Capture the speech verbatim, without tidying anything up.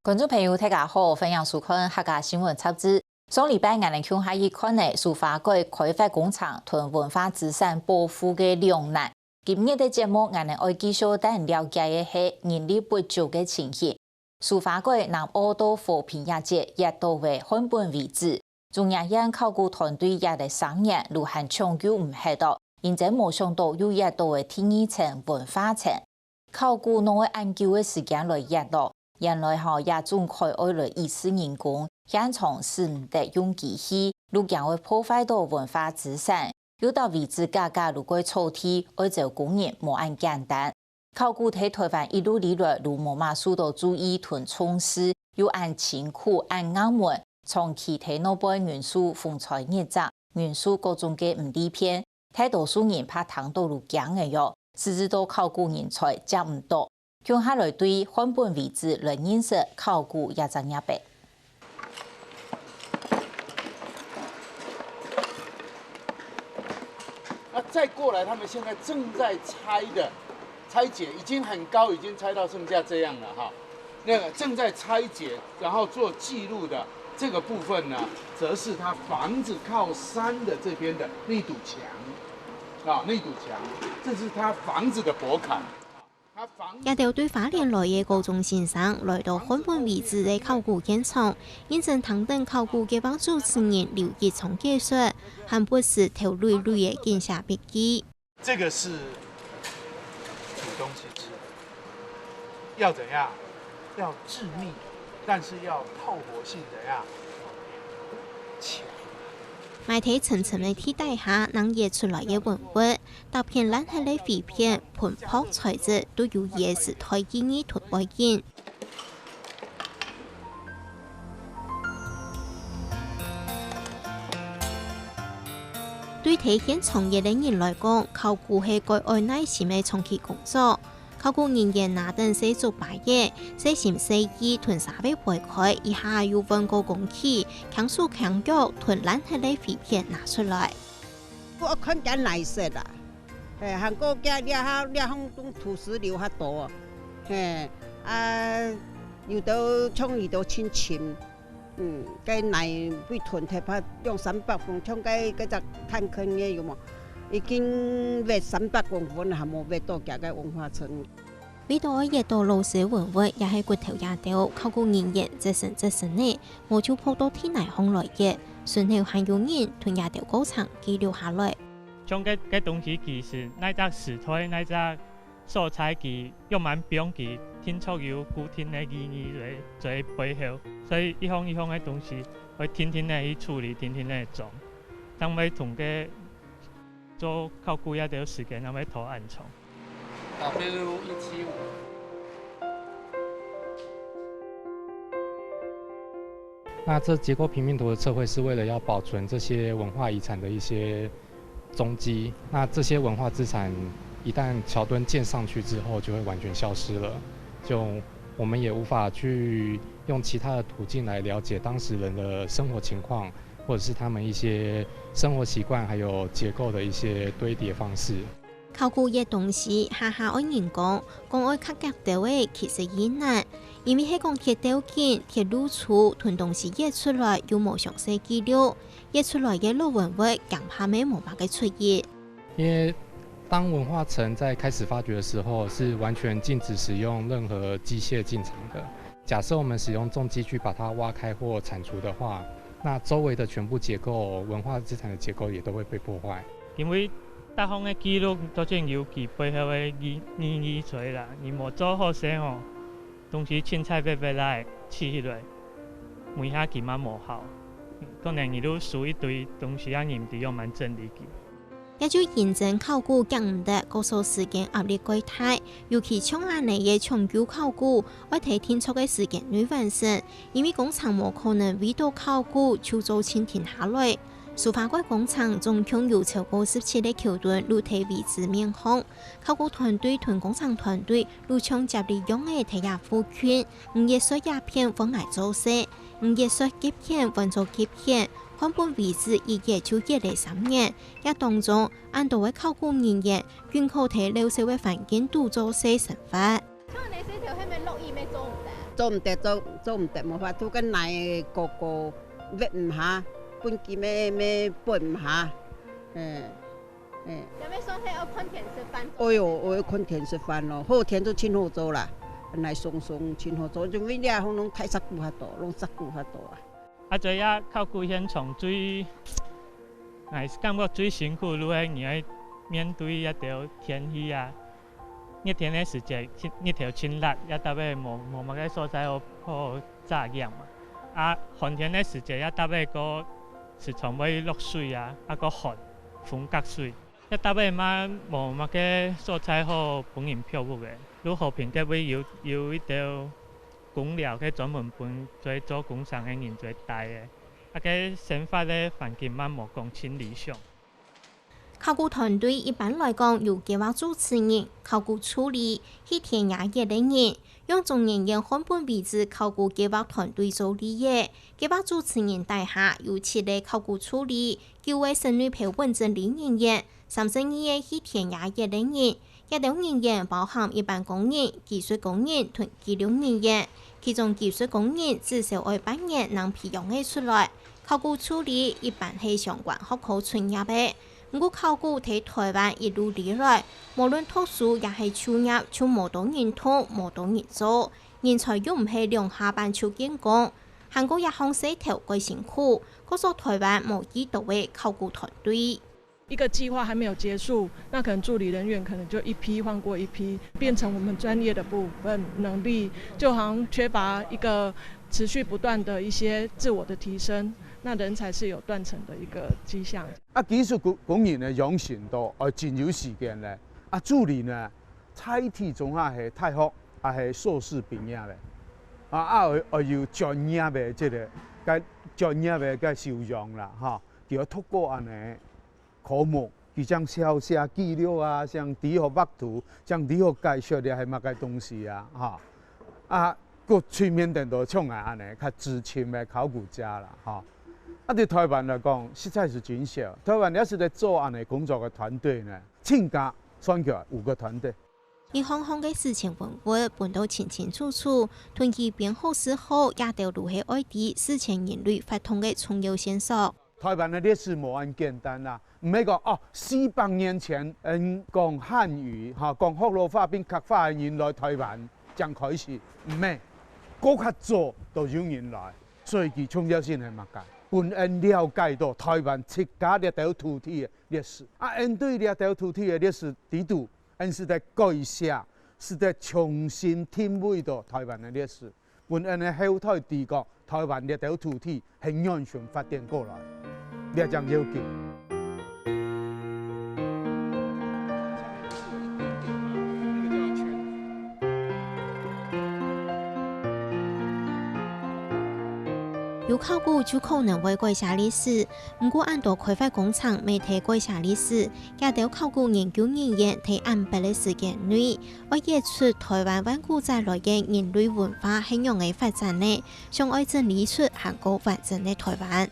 觀眾朋友，大家好，歡迎收看客家新聞雜誌。上禮拜，𠊎等共下去看了蘇花改開發工程同文化資產保護个兩難。今日个節目，𠊎等愛繼續帶你了解个係人力不足个情形。蘇花改南澳到和平這節挖到个漢本遺址，中研院考古團隊挖了三年，都還搶救毋核哦，因此無想到又挖到个第二層文化層。 考古哪會恁久个時間來挖咯？原來吼，這種改愛來一世人工，現場使毋得用機器，又驚會破壞到文化資產，又到遺址價格又過草地，愛招工人無恁簡單。考古在臺灣一路以來都無麼受到注意同重視，又恁辛苦、恁硬門，長期在外背忍受風吹日曬，忍受各種个毋利便， 大多數人怕聽到都驚个喲，實在到考古人才接毋到。共下來對漢本遺址來認識考古這隻業个。那再過來，他們現在正在拆的拆解，已經很高，已經拆到剩下這樣了哈。那個正在拆解，然後做記錄的這個部分呢，則是他房子靠山的這邊的那堵牆，啊，那堵牆，這是他房子的薄坎。他房子這兜對花蓮來个高中先生來到漢本遺址个考古現場，認真聽等考古計畫主持人劉一聰解說，還不時頭犁犁仔緊寫筆記。 這個是煮東西吃的，要怎樣？要致密，但是要透火性怎樣？強。埋在深深个地底下，能挖出來个文物，逐片爛忒个碎片、盆泡、材質，都有佢个時代意義同背景。 對在現場个人來講，考古係蓋愛耐心个長期工作。考古人員拿等細竹耙仔，細心細意同沙挖掰開，一下又換過工具，輕手輕腳同爛忒个碎片拿出來。我看起來泥色啦，嘿，還過這這下這項種土石流較多，嘿，啊，有兜像有兜深深。 嗯，該泥會吞忒，怕兩三百公，像該該隻炭坑个有無？已經挖三百公分，還無挖到佢个文化層。為著愛挖到老式文物，也係骨頭這兜，考古人員節省節省呢，無就仆到地泥項來挖，脣頭還有人同這兜過程記錄下來。像該該東西其實，哪隻時代，哪隻 所在佢仰般放佢定著有固定个意義在在背後，所以一項一項个東西會定定个去處理，定定个裝，正會同个做考古這兜時間正會拖恁長。W一七五。那這結構平面圖的測繪是為了要保存這些文化遺產的一些蹤跡。那這些文化資產一旦橋墩建上去之後，就會完全消失了。就我們也無法去用其他的途徑來了解當時人的生活情況，或者是他們一些生活習慣，還有結構的一些堆疊方式。考古挖東西，下下愛人工，講愛較遽兜仔，其實已難，因為係講鐵鬥緊、鐵路粗，同東西挖出來又無詳細記錄， 挖出來个老文物驚怕乜無麼个出入。因為當文化層在開始發掘的時候，是完全禁止使用任何機械進場的。假設我們使用重機去把它挖開或剷除的話，那周圍的全部結構、文化資產的結構也都會被破壞。因為逐項个記錄都真有佢背後个意意義在啦，你無做好勢吼， 東西凊彩挖挖來，㓾起來，尾下佢嘛無效。可能你就收一堆東西啊，你毋知仰般整理佢。也就因真考古遽毋得，各所時間壓力過大，尤其像恁仔个搶救考古，愛在定著个時間內完成，因為工程無可能為著考古就做盡停下來。蘇花改工程總共有超過十七个橋墩，都在遺址面項。 考古團隊同工程團隊都像接力樣仔在這附近，你挖忒這片換𠊎做勢，你挖忒該片換做該片，漢本遺址一挖就挖了三年。這當中，恁多个考古人員，緊靠在老舊个環境肚做勢生活。像恁仔細條，係毋係落雨乜做毋得？做毋得，做，做毋得，無法度，該泥个高高，挖毋下，本金个，个本毋下，嗯，嗯。有無說係愛看天食飯？哎喲，愛看天食飯咯，好天就盡好做啦，泥鬆鬆盡好做，因為這項攏大石牯較多，攏石牯較多啊。啊，所以啊，考古現場最，𠊎感覺最辛苦就係你愛面對這兜天氣啊， 熱天个時節，日，日頭盡烈，這搭仔無，無麼个所在好，好遮陽嘛。啊，寒天个時節，這搭仔過時常會落水啊，啊，過寒，風隔水。這搭仔嘛無麼个所在好分人漂浮个。就和平該位有，有一兜工寮，該專門分做，做工程个人做戴个。啊，該生活个環境嘛無講盡理想。 考古團隊一般來講由計畫主持人、考古助理、去田野挖个人、用中研院漢本遺址考古計畫團隊做例仔。計畫主持人底下有七个考古助理、九个省內標本整理人員、三十二个去田野挖个人， 這兜人員包含一般工人、技術工人同記錄人員，其中技術工人至少愛半年正培養得出來。考古助理一般係相關學科專業个，毋過考古在臺灣一路以來，無論讀書也係就業，就無多人讀，無多人做，人才又毋係兩下半就見功，還過這項事頭蓋辛苦，確實臺灣無幾多个考古團隊。 一個計畫還沒有結束，那可能助理人員可能就一批換過一批，變成我們專業的部分能力，就好像缺乏一個持續不斷的一些自我的提升，那人才是有斷層的一個跡象。啊，技術工工人呢，養成到愛真有時間咧。啊，助理呢，大體總下係大學啊，係碩士畢業咧。啊，啊，愛愛有專業个這個，該專業个該修養啦，哈，佢愛讀過恁呢。 科目，佢像寫寫記錄啊，像如何畫圖，像如何解說這係麼个東西啊，哈。啊，各方面等到像𠊎恁呢，較資深个考古家啦，哈。啊，對臺灣來講，實在是真少。臺灣也係在做恁呢工作个團隊呢，親家算起來五個團隊。一項項个事前文物分到清清楚楚，斷句編號字號，這兜就係愛知史前人類活動个重要線索。 臺灣个歷史無恁簡單啦，毋係講哦四百年前，嗯，講漢語，哈，講學老話變客話个人來臺灣正開始，毋係，過較早都有人來，所以佢重要性係麼个？分𠊎了解到臺灣自家這兜土地个歷史，啊，𠊎對這兜土地个歷史知道，𠊎使得改寫，使得重新定位到臺灣个歷史。 分𠊎个後代知講臺灣這兜土地係仰般發展過來，這正要緊。有考古就可能會改寫歷史，毋過恁多開發工程乜係改寫歷史，這兜考古研究人員在恁迫个時間內， 愛挖出臺灣萬古載來个人類文化係仰仔發展呢？想愛整理出還過完整个臺灣。